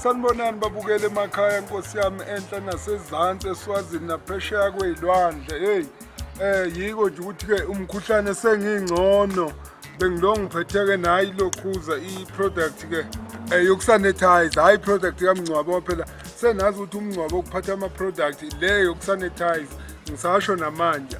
Sanibonani babukele emakhaya Nkosi yami enhla nasezantsi eSwazini naphesheya kwezilwandle. Hey, yiko nje ukuthi ke umkhuhlane sengingcono bengilo ngiphetheke nayi lokhuza i-product ke yokusanitize, hayi product kaMngcwabo phela senazi ukuthi uMngcwabo ukuphatha ama-product le yokusanitize. Ngisasho namanje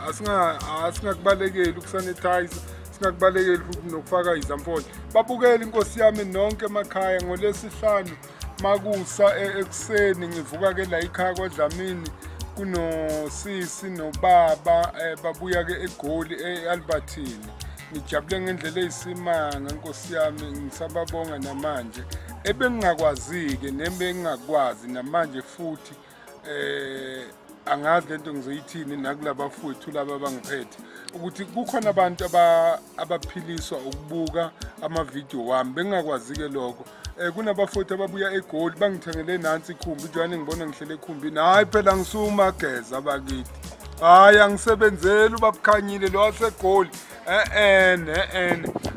asingakubalekeli ukusanitize, singakubalekeli futhi nokufaka izamfonyo. Babukele inkosi yami nonke emakhaya ngolesihlanu makusa ekuseni ngivuka ke la ekhaya kwaDlamini kunosisi nobaba babuya ke eGoli eAlbertine. Ngijabule ngendlela eyisimanga Nkosi yami, ngisababonga namanje ebengingakwazi-ke nebengingakwazi namanje futhi angazi lento ngizoyithini nakulabafowethu laba abangiphethe ukuthi kukhona abantu abaphiliswa ukubuka amavidiyo wami, bengingakwazi-ke lokho. Kunabafowethu ababuya eGoli bangithengele nansi ikhumbi, njengoba ngibona ngihlele ekhumbini. Hhayi phela ngisumageza bakithi, hhayi angisebenzeli uBabukhanyile lo waseGoli,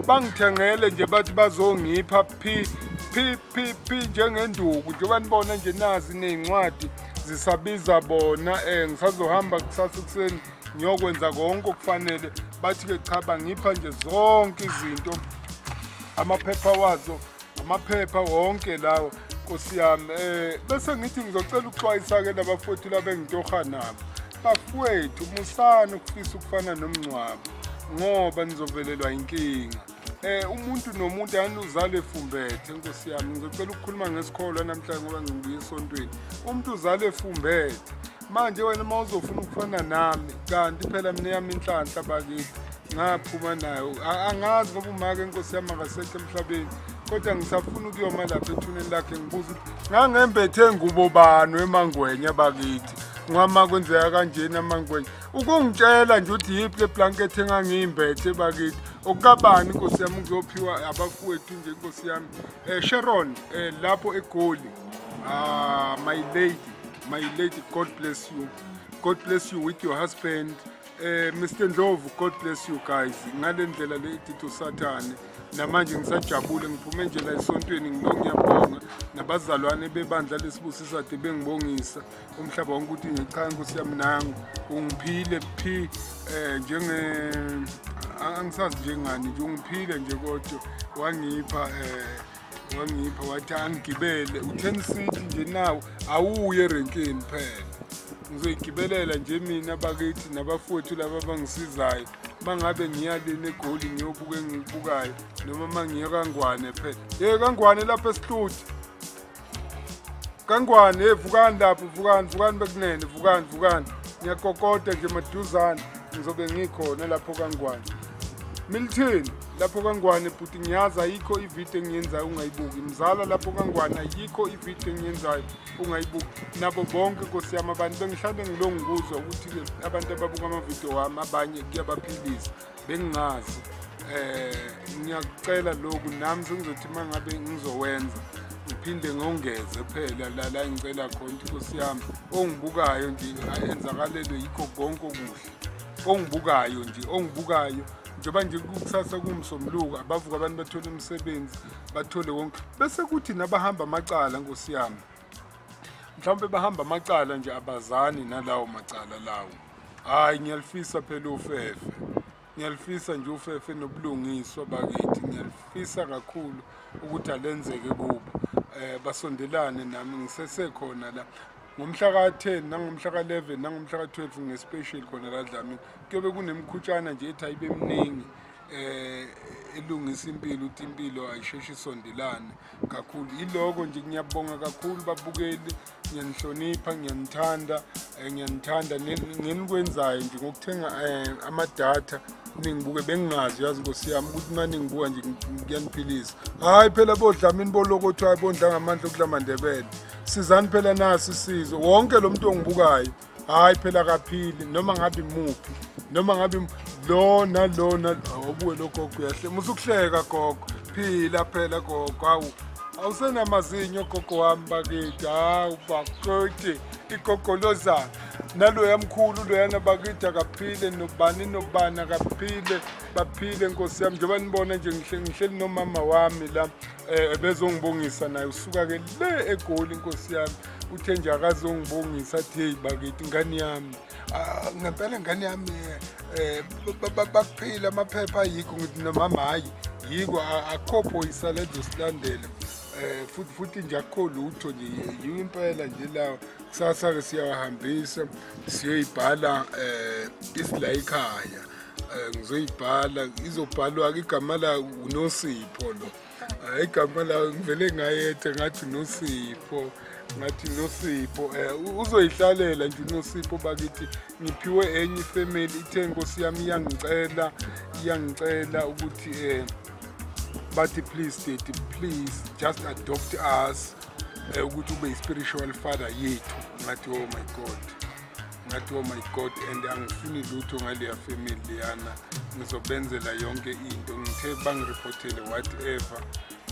bangithengele nje bathi bazongipha p p p p njengenduku. Njengoba nibona nje nazi ney'ncwadi zisabiza bona, ngisazohamba kusasa ekuseni ngiyokwenza konke okufanele. Bathi-ke cha, bangipha nje zonke izinto, amaphepha wazo, amaphepha wonke lawo Nkosi yami. Bese ngithi ngizocela ukuxwayisa-ke labafowethu laba engitoha nabo. Bafowethu, musani ukufisa ukufana noMngcwabo ngoba nizovelelwa inkinga. Umuntu nomuntu anuzale efumbethe Nkosi yami. Ngizocela ukukhuluma ngesikholwa namhlanje ngoba ngibuye esontweni. Umuntu uzale efumbethe. Manje wena uma uzofuna ukufana nami, kanti phela mina yami inhlanhla bakithi ngaphuma nayo. Angazi ngoba umake Nkosi yami akasekho emhlabeni, kodwa ngisafuna ukuyoma lapha ethuneni lakhe ngibuza ukuthi ngangembethe ngubo bani emangwenya bakithi, ngama kwenzeka kanjena amangwenya. Ukungitshela nje ukuthi yiphi le blanket engangiyimbethe bakithi, okukabani Nkosi yami kuzophiwa abafowethu nje Nkosi yami. Sharon lapho eGoli, my lady, my lady, God bless you. God bless you with your husband. Mr. Ndlovu, God bless you guys. Ngale ndlela le iditho Sathane. Namanje ngisajabule ngiphume nje la esontweni ngilo ngiyabonga nabazalwane bebandla lesibusisa ade bengibongisa umhlaba wonke ukuthi nje cha Nkosi yami nangu ungiphile phi njenge angisazi njengani nje ungiphile nje kodwa wangipha wangipha wathi angigibele u10 city nje nawo awuye erenkeni phela. Ngizoyigibelela nje mina bakithi nabafowethu laba abangisizayo mangabe ngiya lena eGoli ngiyobuka engikubukayo noma mangiye kaNgwane phela. Hey kaNgwane lapha eSihluthi, kaNgwane, hey vukani lapho, vukani, vukani bekunene, vukani, vukani. Ngiyakokota nje maduzane ngizobe ngikhona lapho kaNgwane. Milton lapho kaNgwane bhuti, ngiyazi ayikho ividiyo engiyenzayo ungayibuki. Mzala lapho kaNgwane ayikho ividiyo engiyenzayo ungayibuki. Nabo bonke Nkosi yami abantu bengihlale ngilo ngikuzwa ukuthi-ke abantu ababuka amavidiyo wami abanye kuyabaphilisa, bengingazi. Ngiyakucela lokhu nami sengizothi uma ngabe ngizowenza ngiphinde ngongeze phela la engicela khona ukuthi Nkosi yami ongibukayo nje enzakalelwe yikho konke okuhle. Ongibukayo nje, ongibukayo njengoba nje kusasa kuwumsombuluko abavuka abantu bathole umsebenzi bathole wonke, bese kuthi nabahamba amacala Nkosi yami mhlawumbe bahamba amacala nje abazani nalawo macala lawo. Hhayi ngiyalifisa phela ufefe, ngiyalifisa nje ufefe nobulungiswa bakithi, ngiyalifisa kakhulu ukuthi alenzeke kubo, basondelane nami ngisesekhona la ngomhla ka-10 nangomhla ka-11 nangomhla ka-12 ngespecial khona la Dlamini. Kuyobe kunemkhutshana nje ethi ayibe miningi elungisa impilo ukuthi impilo ayisheshe isondelane kakhulu. Yiloko nje, ngiyabonga kakhulu babukeli, ngiyanihlonipha, ngiyanithanda, ngiyanithanda ngenikwenzayo nje ngokuthenga amadatha ningibuke. Bengingazi yazi Nkosi yami ukuthi uma ningibuka nje kuyaniphilisa. Hhayi phela boDlamini bolokotho, hayi bondla ngamandla okudla amaNdebele, sizani phela nasi isizwe. Wonke lo muntu ongibukayo hhayi phela akaphili noma ngabe imuphi noma ngabe lo nalona. Awubuke lo gogo uyahle, musukuhleka gogo, phila phela gogo. Hawu awusenamazinyo gogo wami bakithi, hawu bakithi igogolozana. Naloya mkhulu loyana bakithi akaphile, nobani nobani akaphile, baphile Nkosi yami. Njengoba nibona nje ngihleli nomama wami la, ebezongibongisa naye, usuka ke le eGoli Nkosi yami. Uthe nje akazongibongisa, athi hey bakithi ingane yami, ngempela ingane yami bakuphila amaphepha ayikho. Ngithi nomama hayi yiko, akho phoyisa lezosilandela futhi nje akukho lutho nje, yiyo impela nje lawo. Kusasa ke siyawahambisa siyoyibhala isila ekhaya, ngizoyibhala, izobhalwa igama la uNosipho lo. Igama la ngivele ngayethe ngathi Nosipho, ngathi Nosipho uzoyihlalela nje uNosipho bakithi. Ngiphiwe enye ifamily ithe Nkosi yami iyangicela ukuthi bathi please daddy, please just adopt us, ukuthi ube i-spiritual father yethu. Ngathi oh my God, ngathi oh my God, and angifuni lutho ngaleya family leyana, ngizobenzela yonke into. Ngithe bangiripotele whatever,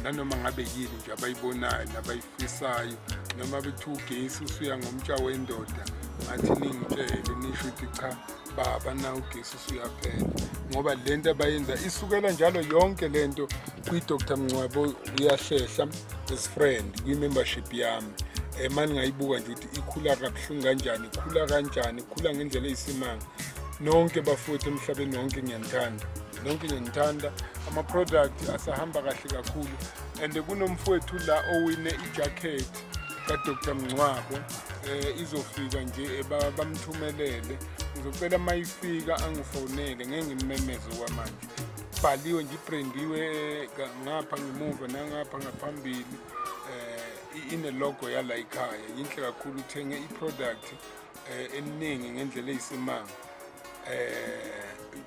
nanoma ngabe yini nje abayibonayo nabayifisayo, noma bethi ugesi usuya ngomtsha wendoda, ngathi ningitshele nisho ukuthi cha baba na ugesi usuyaphela. Ngoba lento abayenza isukela njalo yonke lento kwi-Dr Mncwabo uyahlehla as friend kwi-membership yami. Mani ngayibuka nje ukuthi ikhula kabuhlungu kanjani, ikhula kanjani, ikhula ngendlela eyisimanga. Nonke bafowethu emhlabeni wonke ngiyanithanda, nonke ngiyanithanda. Ama-product asahamba kahle kakhulu, and kunomfowethu la owine i-jacket ka-Dr Mncwabo, izofika nje bamthumelele. Ngizocela mayifika angifonele, ngeke ngimemeze okwamanje. Bhaliwe nje, ibrandiwe ngapha ngemuva nangapha ngaphambili, ine logo yala ekhaya, yinhle kakhulu. Uthenge i-product eningi ngendlela eyisimanga.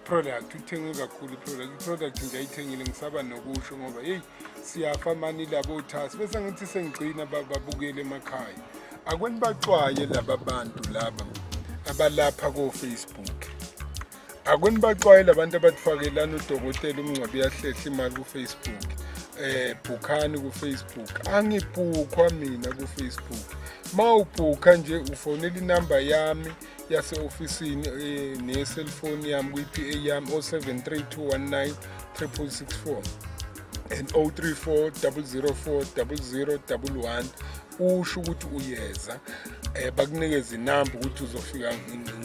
Product uthenge kakhulu i-product nje ayithengile, ngisaba nokusho ngoba hey siyafa mani labo thasi. Bese ngithi sengigcina babukele emakhaya. Akweni baxwaye laba bantu laba abalapha ko Facebook, akweni baxwaye labantu abatfakelana udokotela uMncwabo uyahlehla imali ku Facebook, bhukhani ku Facebook. Angibhukhwa mina ku Facebook. Mawubhukha nje ufonela inamba yami yase ofisini ne cellphone yami kwi PA yami 0732196664 and 0340040011. Usho ukuthi uyeza, bakunikeza inamba ukuthi uzofika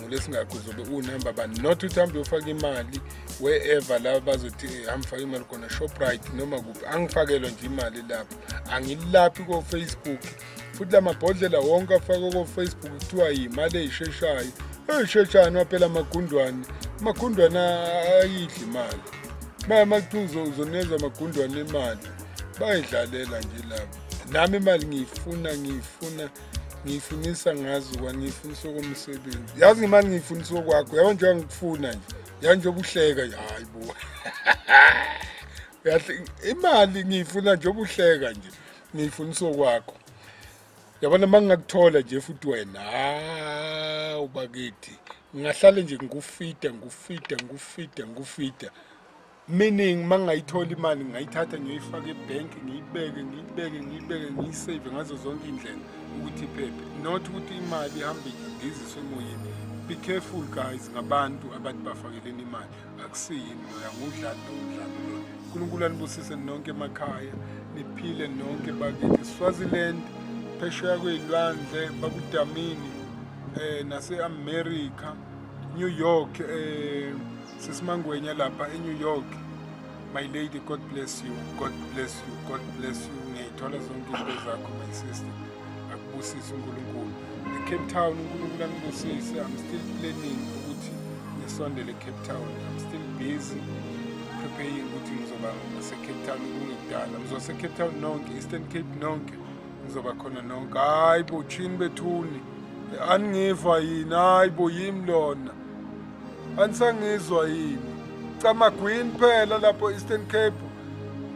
ngolesingakho, uzobe unamba bani, not ukuthi hambe uyofaka imali wherever la bazothi hamfaka imali khona Shoprite noma kuphi. Angifakelwa nje imali lapho, angilaphi ko Facebook. Futhi lamabhodlela wonke afakwe ko Facebook kuthiwa yimali eyisheshayo, eyisheshayo waphela amagundwane, amagundwane ayidli imali. Mama kuthiwa uzonikeza amagundwane imali, bayidlalela nje lapho. Nami imali ngiyifuna, ngiyifunisa ngazo kwa, ngiyifunisa okomsebenzi. Yazi imali ngiyifunisa okwakho, yabo nje ngikufuna nje, yazi nje ubuhleka, hayi bo. Imali ngiyifuna nje ubuhleka nje, ngiyifunisa okwakho. Yabona mangingakuthola nje futhi wena, hawu bakithi, ngingahlale nje ngikufida, ngikufida, ngikufida, ngikufida. Meaning mangayithola imali ngayithatha ngiyoyifaka ebank, ngiyibeke, ngiyibeke, ngiyibeke, ngiyisave ngazo zonke indlela ukuthi iphephe, not ukuthi imali ihambe indiziswe emoyeni. Be careful guys ngabantu abathi bafakeleni imali, akusiyini loya, ngudlalo umdlalo lo. uNkulunkulu anibusise nonke emakhaya, niphile nonke bakithi. Swaziland, phesheya kwezilwandle, bakudamini, nase America, New York, sisimangwenya lapha eNew York. My lady, God bless you, God bless you, God bless you. Ngiyayithola zonke izinto zakho my sister. Akubusise uNkulunkulu. eCape Town uNkulunkulu anibusise. I'm still planning ukuthi ngisondele eCape Town. I'm still busy preparing ukuthi ngizoba nase-Cape Town kungekudala. Ngizose Cape Town nonke, Eastern Cape nonke, ngizoba khona nonke. Hayi bo chini bethuni, aningiva yini? Hayi bo yimi lona, anisangizwa yini? Camagwini phela lapho Eastern Cape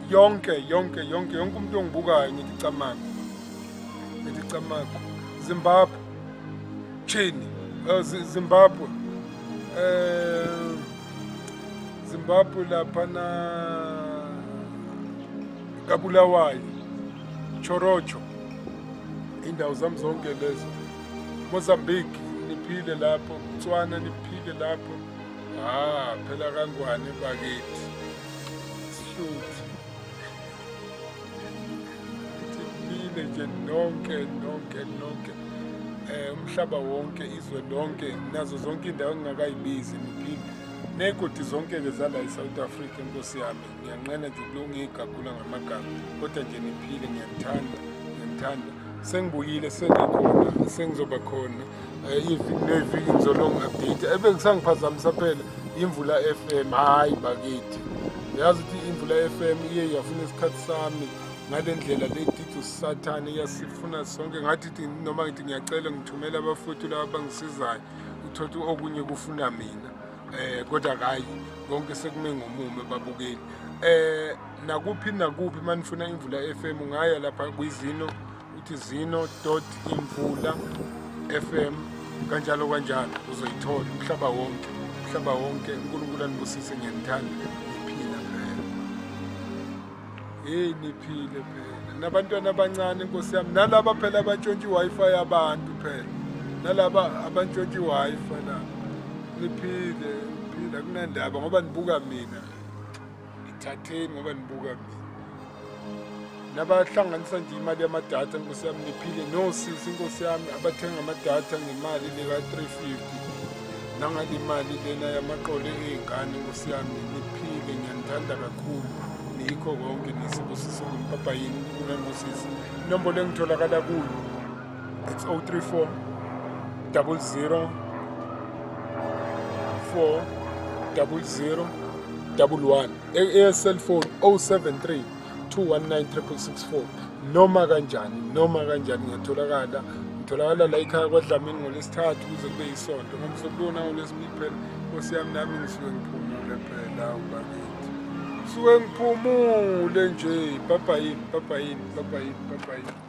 yonke yonke yonke yonke umuntu ongibukayo ngithi Camagu, ngithi Camagu. Zimbabwe chini, Zimbabwe, Zimbabwe lapha na Kabulawayo, Chorocho, indawo zami zonke lezo. Mozambique niphile lapho, Botswana niphile lapho. Ah, phela kangwane bakithi. Sihluthi. Niphile nje nonke nonke nonke. Umhlaba wonke, izwe lonke, nazo zonke indawo engingakayibizi niphile. Negodi zonke-ke zala e-South Africa, nkosi yami. Ngiyanqena nje kulunga igagula ngamagama, kodwa nje niphile, ngiyanithanda, ngiyanithanda. Sengibuyile, sengikhona, sengizoba khona. Iviki neviki ngizolonga update. Ebengisangiphazamisa phela Imvula FM, hayi bakithi. Yazi ukuthi Imvula FM iye yafuna isikhathi sami ngale ndlela le dithi usathane iyasifuna sonke. Ngathi noma ngithi ngiyacela ngithumela abafowethu laba abangisizayo, uthole okunye kufuna mina. Kodwa hayi konke sekume ngomumo babukeli. Nakuphi nakuphi manifuna Imvula FM ungaya lapha kwizino uthi zino.imvula FM kanjalo kanjalo uzoyithola umhlaba wonke, umhlaba wonke. uNkulunkulu anibusise, ngiyanithanda, niphila phela. Hey, niphile phela nabantwana abancane nkosi yami, nalaba phela abantshontsha i-Wi-Fi yabantu phela, nalaba abantshontsha i-Wi-Fi la. Niphile, niphila kunandaba ngoba nibuka mina. Ithatheni ngoba nibuka mina. Nabahlanganisa nje imali yamadatha nkosi yami, niphile. Nosisi nkosi yami abathenga amadatha ngemali leka 350 nangale mali lena yamaqolo ey'ngane nkosi yami, niphile, ngiyanithanda kakhulu. Niyikho konke, nisibusiso kumpapa yini uNkulunkulu. Inombolo engitholakala kuyo it's 034 00 4 00 11. E-cellphone 073 219 664. Noma kanjani, noma kanjani ngiyatholakala. Ngitholakala la ekhaya kwaDlamini ngoLwesithathu kuze kube yisonto. Ngomsombuluko nangoLwesibili phela nkosi yami nami ngisuke ngiphumule phela bakithi. Suke ngiphumule nje. Bye bye, bye bye, bye bye, bye bye.